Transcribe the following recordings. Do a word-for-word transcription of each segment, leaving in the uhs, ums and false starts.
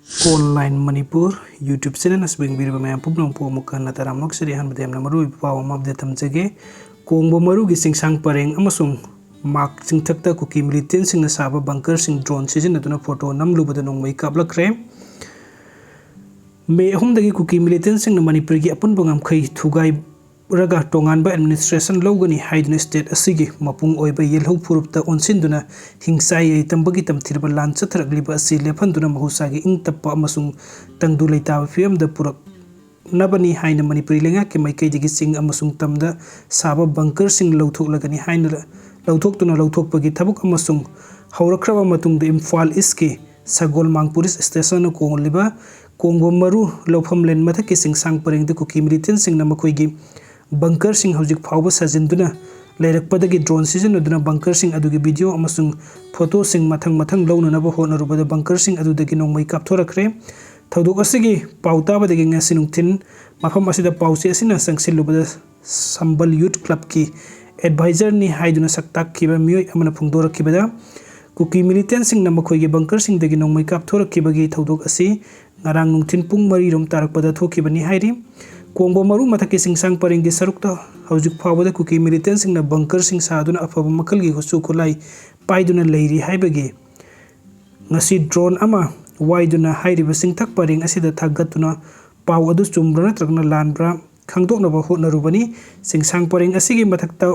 Online Manipur YouTube channel ꯑꯁꯤꯕꯨ ꯌꯦꯡꯕꯤꯔꯤꯕ ꯃꯌꯥꯝ ꯄꯨꯝꯅꯃꯛꯄꯨ ꯑꯃꯨꯛ ꯍꯟꯅ ꯇꯔꯥꯝꯅ ꯑꯣꯛꯆꯔꯤ꯫ ꯑꯍꯥꯟꯕꯗ ꯌꯥꯝꯅ ꯃꯔꯨ ꯑꯣꯏꯕ ꯄꯥꯎ ꯑꯃ update ꯊꯝꯖꯒꯦ꯫ ꯀꯣꯡꯕ ꯃꯔꯨꯒꯤ ꯆꯤꯡꯁꯥꯡ ꯄꯔꯦꯡ ꯑꯃꯁꯨꯡ ꯃꯥꯛ ꯆꯤꯡꯊꯛꯇ ꯀꯨꯀꯤ militantꯁꯤꯡꯅ ꯁꯥꯕ bunkerꯁꯤꯡ drone ꯁꯤꯖꯤꯟꯅꯗꯨꯅ photo ꯅꯝꯂꯨꯕꯗ ꯅꯣꯡꯃꯩ ꯀꯥꯞꯂꯛꯈ꯭ꯔꯦ꯫ ꯃꯦ ꯑꯍꯨꯝꯗꯒꯤ ꯀꯨꯀꯤ militantꯁꯤꯡꯅ ꯃꯅꯤꯄꯨꯔꯒꯤ ꯑꯄꯨꯟꯕ ꯉꯝꯈꯩ ꯊꯨꯒꯥꯏꯔꯒ ꯇꯣꯉꯥꯟꯕ administration ꯂꯧꯒꯅꯤ ꯍꯥꯏꯗꯨꯅ state ꯑꯁꯤꯒꯤ ꯃꯄꯨꯡ ꯑꯣꯏꯕ ꯌꯦꯜꯍꯧ ꯐꯨꯔꯨꯞꯇ ꯑꯣꯟꯁꯤꯟꯗꯨꯅ ꯍꯤꯡꯆꯥꯏ ꯌꯥꯏꯇꯝꯕꯒꯤ ꯇꯝꯊꯤꯔꯕ ꯂꯥꯟ ꯆꯠꯊꯔꯛꯂꯤꯕ ꯑꯁꯤ ꯂꯦꯞꯍꯟꯗꯨꯅ ꯃꯍꯧꯁꯥꯒꯤ ꯏꯪ ꯇꯞꯄ ꯑꯃꯁꯨꯡ ꯇꯪꯗꯨ ꯂꯩꯇꯥꯕ ꯐꯤꯕꯝꯗ ꯄꯨꯔꯛꯅꯕꯅꯤ ꯍꯥꯏꯅ ꯃꯅꯤꯄꯨꯔꯤ ꯂꯩꯉꯥꯛꯀꯤ ꯃꯥꯏꯀꯩꯗꯒꯤ ꯆꯤꯡ ꯑꯃꯁꯨꯡ ꯇꯝꯗ ꯁꯥꯕ bunkerꯁꯤꯡ ꯂꯧꯊꯣꯛꯂꯒꯅꯤ ꯍꯥꯏꯅ ꯂꯧꯊꯣꯛꯇꯨꯅ ꯂꯧꯊꯣꯛꯄꯒꯤ ꯊꯕꯛ ꯑꯃꯁꯨꯡ ꯍꯧꯔꯛꯈ꯭ꯔꯕ ꯃꯇꯨꯡꯗ ꯏꯝꯐꯥꯜ ꯏꯁꯀꯤ ꯁꯒꯣꯜꯃꯥꯡ police stationꯅ ꯀꯣꯜꯂꯤꯕ ꯀꯣꯡꯕ ꯃꯔꯨ ꯂꯧꯐꯝ ꯂꯦꯟ ꯃꯊꯛꯀꯤ ꯆꯤꯡꯁꯥꯡ ꯄꯔꯦꯡꯗ ꯀꯨꯀꯤ militantꯁꯤꯡꯅ ꯃꯈꯣꯏꯒꯤ bunkerꯁꯤꯡ ꯍꯧꯖꯤꯛ ꯐꯥꯎꯕ ꯁꯥꯖꯤꯟꯗꯨꯅ ꯂꯩꯔꯛꯄꯗꯒꯤ drone ꯁꯤꯖꯤꯟꯅꯗꯨꯅ bunkerꯁꯤꯡ ꯑꯗꯨꯒꯤ video ꯑꯃꯁꯨꯡ photoꯁꯤꯡ ꯃꯊꯪ ꯃꯊꯪ ꯂꯧꯅꯅꯕ ꯍꯣꯠꯅꯔꯨꯕꯗ bunkerꯁꯤꯡ ꯑꯗꯨꯗꯒꯤ ꯅꯣꯡꯃꯩ ꯀꯥꯞꯊꯣꯔꯛꯈ꯭ꯔꯦ꯫ ꯊꯧꯗꯣꯛ ꯑꯁꯤꯒꯤ ꯄꯥꯎ ꯇꯥꯕꯗꯒꯤ ꯉꯁꯤ ꯅꯨꯡꯊꯤꯜ ꯃꯐꯝ ꯑꯁꯤꯗ ꯄꯥꯎꯆꯦ ꯑꯁꯤꯅ ꯆꯪꯁꯤꯜꯂꯨꯕꯗ ꯁꯝꯕꯜ Youth Clubꯀꯤ advisorꯅꯤ ꯍꯥꯏꯗꯨꯅ ꯁꯛ ꯇꯥꯛꯈꯤꯕ ꯃꯤꯑꯣꯏ ꯑꯃꯅ ꯐꯣꯡꯗꯣꯔꯛꯈꯤꯕꯗ, ꯀꯨꯀꯤ militantꯁꯤꯡꯅ ꯃꯈꯣꯏꯒꯤ bunkerꯁꯤꯡꯗꯒꯤ ꯅꯣꯡꯃꯩ ꯀꯥꯞꯊꯣꯔꯛꯈꯤꯕꯒꯤ ꯊꯧꯗꯣꯛ ꯑꯁꯤ ꯉꯔꯥꯡ ꯅꯨꯡꯊꯤꯜ ꯄꯨꯡ ꯃꯔꯤ ꯔꯣꯝ ꯇꯥꯔꯛꯄꯗ ꯊꯣꯛꯈꯤꯕꯅꯤ ꯍꯥꯏꯔꯤ꯫ ꯀꯣꯡꯕ ꯃꯔꯨ ꯃꯊꯛꯀꯤ ꯆꯤꯡꯁꯥꯡ ꯄꯔꯦꯡꯒꯤ ꯁꯔꯨꯛꯇ ꯍꯧꯖꯤꯛ ꯐꯥꯎꯕꯗ ꯀꯨꯀꯤ militantꯁꯤꯡꯅ bunkerꯁꯤꯡ ꯁꯥꯗꯨꯅ ꯑꯐꯕ ꯃꯈꯜꯒꯤ ꯈꯨꯠꯁꯨ ꯈꯨꯠꯂꯥꯏ ꯄꯥꯏꯗꯨꯅ ꯂꯩꯔꯤ ꯍꯥꯏꯕꯒꯤ ꯉꯁꯤ drone ꯑꯃ ꯋꯥꯏꯗꯨꯅ ꯍꯥꯏꯔꯤꯕ ꯆꯤꯡꯊꯛ ꯄꯔꯦꯡ ꯑꯁꯤꯗ ꯊꯥꯒꯠꯇꯨꯅ ꯄꯥꯎ ꯑꯗꯨ ꯆꯨꯝꯕ꯭ꯔꯥ ꯅꯠꯇ꯭ꯔꯒꯅ ꯂꯥꯟꯕ꯭ꯔꯥ ꯈꯪꯗꯣꯛꯅꯕ ꯍꯣꯠꯅꯔꯨꯕꯅꯤ꯫ ꯆꯤꯡꯁꯥꯡ ꯄꯔꯦꯡ ꯑꯁꯤꯒꯤ ꯃꯊꯛꯇ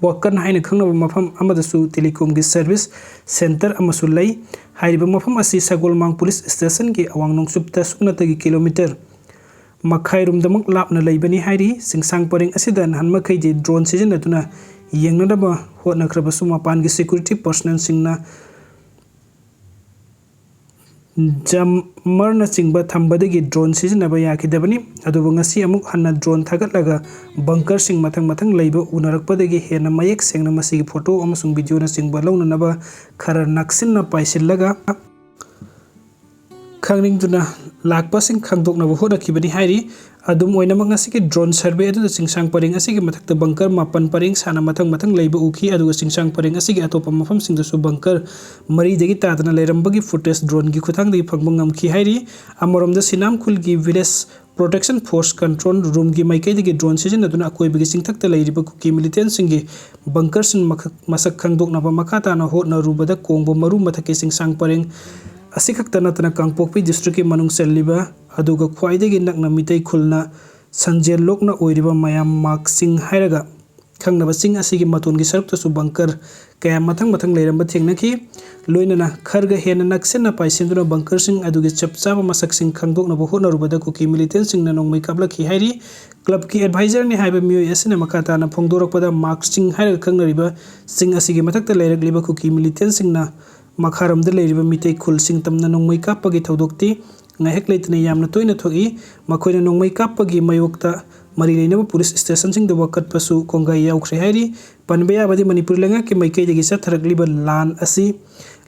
ꯋꯥꯀꯟ ꯍꯥꯏꯅ ꯈꯪꯅꯕ ꯃꯐꯝ ꯑꯃꯗꯁꯨ telecomꯒꯤ service centre ꯑꯃꯁꯨ ꯂꯩ꯫ ꯍꯥꯏꯔꯤꯕ ꯃꯐꯝ ꯑꯁꯤ ꯁꯒꯣꯜꯃꯥꯡ police stationꯒꯤ ꯑꯋꯥꯡ ꯅꯣꯡꯆꯨꯞꯇ ꯁꯨꯞꯅꯇꯒꯤ kilometre ꯃꯈꯥꯏꯔꯣꯝꯗꯃꯛ ꯂꯥꯞꯅ ꯂꯩꯕꯅꯤ ꯍꯥꯏꯔꯤ꯫ ꯆꯤꯡꯁꯥꯡ ꯄꯔꯦꯡ ꯑꯁꯤꯗ ꯅꯍꯥꯟ ꯃꯈꯩꯗꯤ drone ꯁꯤꯖꯤꯟꯅꯗꯨꯅ ꯌꯦꯡꯅꯅꯕ ꯍꯣꯠꯅꯈ꯭ꯔꯕꯁꯨ ꯃꯄꯥꯟꯒꯤ security personnelꯁꯤꯡꯅ jammernꯆꯤꯡꯕ ꯊꯝꯕꯗꯒꯤ drone ꯁꯤꯖꯤꯟꯅꯕ ꯌꯥꯈꯤꯗꯕꯅꯤ꯫ ꯑꯗꯨꯕꯨ ꯉꯁꯤ ꯑꯃꯨꯛ ꯍꯟꯅ drone ꯊꯥꯒꯠꯂꯒ bunkerꯁꯤꯡ ꯃꯊꯪ ꯃꯊꯪ ꯂꯩꯕ ꯎꯅꯔꯛꯄꯗꯒꯤ ꯍꯦꯟꯅ ꯃꯌꯦꯛ ꯁꯦꯡꯅ ꯃꯁꯤꯒꯤ photo ꯑꯃꯁꯨꯡ videoꯅꯆꯤꯡꯕ ꯂꯧꯅꯅꯕ ꯈꯔ ꯅꯛꯁꯤꯟꯅ ꯄꯥꯏꯁꯤꯜꯂꯒ ꯈꯪꯅꯤꯡꯗꯨꯅ ꯂꯥꯛꯄꯁꯤꯡ ꯈꯪꯗꯣꯛꯅꯕ ꯍꯣꯠꯅꯈꯤꯕꯅꯤ ꯍꯥꯏꯔꯤ꯫ ꯑꯗꯨꯝ ꯑꯣꯏꯅꯃꯛ, ꯉꯁꯤꯒꯤ drone survey ꯑꯗꯨꯗ ꯆꯤꯡꯁꯥꯡ ꯄꯔꯦꯡ ꯑꯁꯤꯒꯤ ꯃꯊꯛꯇ bunker ꯃꯥꯄꯟ ꯄꯔꯦꯡ ꯁꯥꯅ ꯃꯊꯪ ꯃꯊꯪ ꯂꯩꯕ ꯎꯈꯤ, ꯑꯗꯨꯒ ꯆꯤꯡꯁꯥꯡ ꯄꯔꯦꯡ ꯑꯁꯤꯒꯤ ꯑꯇꯣꯞꯄ ꯃꯐꯝꯁꯤꯡꯗꯁꯨ bunker ꯃꯔꯤꯗꯒꯤ ꯇꯥꯗꯅ ꯂꯩꯔꯝꯕꯒꯤ footage droneꯒꯤ ꯈꯨꯠꯊꯥꯡꯗꯒꯤ ꯐꯪꯕ ꯉꯝꯈꯤ ꯍꯥꯏꯔꯤ꯫ ꯑꯃꯔꯣꯝꯗ, ꯁꯤꯅꯥꯝ ꯈꯨꯜꯒꯤ village protection force control roomꯒꯤ ꯃꯥꯏꯀꯩꯗꯒꯤ drone ꯁꯤꯖꯤꯟꯅꯗꯨꯅ ꯑꯀꯣꯏꯕꯒꯤ ꯆꯤꯡꯊꯛꯇ ꯂꯩꯔꯤꯕ ꯀꯨꯀꯤ militantꯁꯤꯡꯒꯤ bunkerꯁꯤꯡ ꯃꯈ-, ꯃꯁꯛ ꯈꯪꯗꯣꯛꯅꯕ ꯃꯈꯥ ꯇꯥꯅ ꯍꯣꯠꯅꯔꯨꯕꯗ, ꯀꯣꯡꯕ ꯃꯔꯨ ꯃꯊꯛꯀꯤ ꯆꯤꯡꯁꯥꯡ ꯄꯔꯦꯡ ꯑꯁꯤꯈꯛꯇ ꯅꯠꯇꯅ ꯀꯥꯡꯄꯣꯛꯄꯤ districtꯀꯤ ꯃꯅꯨꯡ ꯆꯜꯂꯤꯕ, ꯑꯗꯨꯒ ꯈ꯭ꯋꯥꯏꯗꯒꯤ ꯅꯛꯅ ꯃꯤꯇꯩ ꯈꯨꯜꯅ ꯁꯟꯖꯦꯜ ꯂꯣꯛꯅ ꯑꯣꯏꯔꯤꯕ ꯃꯌꯥꯝ ꯃꯥꯛ ꯆꯤꯡ ꯍꯥꯏꯔꯒ ꯈꯪꯅꯕ ꯆꯤꯡ ꯑꯁꯤꯒꯤ ꯃꯇꯣꯟꯒꯤ ꯁꯔꯨꯛꯇꯁꯨ bunker ꯀꯌꯥ ꯃꯊꯪ ꯃꯊꯪ ꯂꯩꯔꯝꯕ ꯊꯦꯡꯅꯈꯤ꯫ ꯂꯣꯏꯅꯅ ꯈꯔꯒ ꯍꯦꯟꯅ ꯅꯛꯁꯤꯟꯅ ꯄꯥꯏꯁꯤꯟꯗꯨꯅ bunkerꯁꯤꯡ ꯑꯗꯨꯒꯤ ꯆꯞ ꯆꯥꯕ ꯃꯁꯛꯁꯤꯡ ꯈꯪꯗꯣꯛꯅꯕ ꯍꯣꯠꯅꯔꯨꯕꯗ ꯀꯨꯀꯤ militantꯁꯤꯡꯅ ꯅꯣꯡꯃꯩ ꯀꯥꯞꯂꯛꯈꯤ ꯍꯥꯏꯔꯤ꯫ Clubꯀꯤ advisorꯅꯤ ꯍꯥꯏꯕ ꯃꯤꯑꯣꯏ ꯑꯁꯤꯅ ꯃꯈꯥ ꯇꯥꯅ ꯐꯣꯡꯗꯣꯔꯛꯄꯗ, ꯃꯥꯛ ꯆꯤꯡ ꯍꯥꯏꯔꯒ ꯈꯪꯅꯔꯤꯕ ꯆꯤꯡ ꯑꯁꯤꯒꯤ ꯃꯊꯛꯇ ꯂꯩꯔꯛꯂꯤꯕ ꯀꯨꯀꯤ militantꯁꯤꯡꯅ ꯃꯈꯥꯔꯣꯝꯗ ꯂꯩꯔꯤꯕ ꯃꯤꯇꯩ ꯈꯨꯜꯁꯤꯡ ꯇꯝꯅ ꯅꯣꯡꯃꯩ ꯀꯥꯞꯄꯒꯤ ꯊꯧꯗꯣꯛꯇꯤ ꯉꯥꯏꯍꯥꯛ ꯂꯩꯇꯅ ꯌꯥꯝꯅ ꯇꯣꯏꯅ ꯊꯣꯛꯏ꯫ ꯃꯈꯣꯏꯅ ꯅꯣꯡꯃꯩ ꯀꯥꯞꯄꯒꯤ ꯃꯥꯌꯣꯛꯇ ꯃꯔꯤ ꯂꯩꯅꯕ police stationꯁꯤꯡꯗ ꯋꯥꯀꯠꯄꯁꯨ ꯀꯣꯡꯒꯥꯏ ꯌꯥꯎꯈ꯭ꯔꯦ ꯍꯥꯏꯔꯤ꯫ ꯄꯟꯕ ꯌꯥꯕꯗꯤ, ꯃꯅꯤꯄꯨꯔ ꯂꯩꯉꯥꯛꯀꯤ ꯃꯥꯏꯀꯩꯗꯒꯤ ꯆꯠꯊꯔꯛꯂꯤꯕ ꯂꯥꯟ ꯑꯁꯤ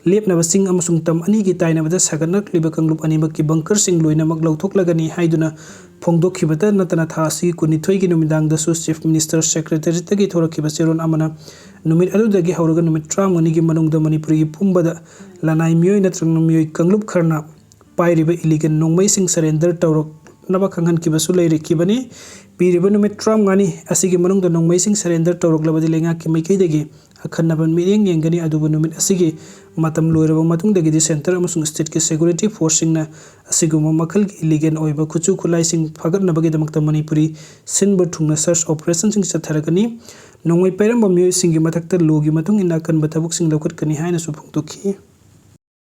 ꯂꯦꯞꯅꯕ ꯆꯤꯡ ꯑꯃꯁꯨꯡ ꯇꯝ ꯑꯅꯤꯒꯤ ꯇꯥꯏꯅꯕꯗ ꯁꯥꯒꯠꯅꯔꯛꯂꯤꯕ ꯀꯥꯡꯂꯨꯞ ꯑꯅꯤꯃꯛꯀꯤ bunkerꯁꯤꯡ ꯂꯣꯏꯅꯃꯛ ꯂꯧꯊꯣꯛꯂꯒꯅꯤ ꯍꯥꯏꯗꯨꯅ ꯐꯣꯡꯗꯣꯛꯈꯤꯕꯇ ꯅꯠꯇꯅ, ꯊꯥ ꯑꯁꯤꯒꯤ ꯀꯨꯟꯅꯤꯊꯣꯏꯒꯤ ꯅꯨꯃꯤꯗꯥꯡꯗꯁꯨ Chief Minister Secretariatꯇꯒꯤ ꯊꯣꯔꯛꯈꯤꯕ ꯆꯦꯔꯣꯜ ꯑꯃꯅ ꯅꯨꯃꯤꯠ ꯑꯗꯨꯗꯒꯤ ꯍꯧꯔꯒ ꯅꯨꯃꯤꯠ ꯇꯔꯥꯃꯉꯥꯅꯤꯒꯤ ꯃꯅꯨꯡꯗ ꯃꯅꯤꯄꯨꯔꯒꯤ ꯄꯨꯝꯕꯗ ꯂꯅꯥꯏ ꯃꯤꯑꯣꯏ ꯅꯠꯇ꯭ꯔꯒ ꯃꯤꯑꯣꯏ ꯀꯥꯡꯂꯨꯞ ꯈꯔꯅ ꯄꯥꯏꯔꯤꯕ illegal ꯅꯣꯡꯃꯩꯁꯤꯡ surrender ꯇꯧꯔꯛꯅꯕ ꯈꯪꯍꯟꯈꯤꯕꯁꯨ ꯂꯩꯔꯛꯈꯤꯕꯅꯤ꯫ ꯄꯤꯔꯤꯕ ꯅꯨꯃꯤꯠ ꯇꯔꯥꯃꯉꯥꯅꯤ ꯑꯁꯤꯒꯤ ꯃꯅꯨꯡꯗ ꯅꯣꯡꯃꯩꯁꯤꯡ surrender ꯇꯧꯔꯛꯂꯕꯗꯤ ꯂꯩꯉꯥꯛꯀꯤ ꯃꯥꯏꯀꯩꯗꯒꯤ ꯑꯈꯟꯅꯕ ꯃꯤꯠꯌꯦꯡ ꯌꯦꯡꯒꯅꯤ, ꯑꯗꯨꯕꯨ ꯅꯨꯃꯤꯠ ꯑꯁꯤꯒꯤ ꯃꯇꯝ ꯂꯣꯏꯔꯕ ꯃꯇꯨꯡꯗꯒꯤꯗꯤ centre ꯑꯃꯁꯨꯡ stateꯀꯤ security forceꯁꯤꯡꯅ ꯑꯁꯤꯒꯨꯝꯕ ꯃꯈꯜꯒꯤ illegal ꯑꯣꯏꯕ ꯈꯨꯠꯁꯨ ꯈꯨꯠꯂꯥꯏꯁꯤꯡ ꯐꯥꯒꯠꯅꯕꯒꯤꯗꯃꯛꯇ ꯃꯅꯤꯄꯨꯔꯤ ꯁꯤꯟꯕ ꯊꯨꯡꯅ search operationꯁꯤꯡ ꯆꯠꯊꯔꯒꯅꯤ꯫ ꯅꯣꯡꯃꯩ ꯄꯥꯏꯔꯝꯕ ꯃꯤꯑꯣꯏꯁꯤꯡꯒꯤ ꯃꯊꯛꯇ lawꯒꯤ ꯃꯇꯨꯡ ꯏꯟꯅ ꯑꯀꯟꯕ ꯊꯕꯛꯁꯤꯡ ꯂꯧꯈꯠꯀꯅꯤ ꯍꯥꯏꯅꯁꯨ ꯐꯣꯡꯗꯣꯛꯈꯤ꯫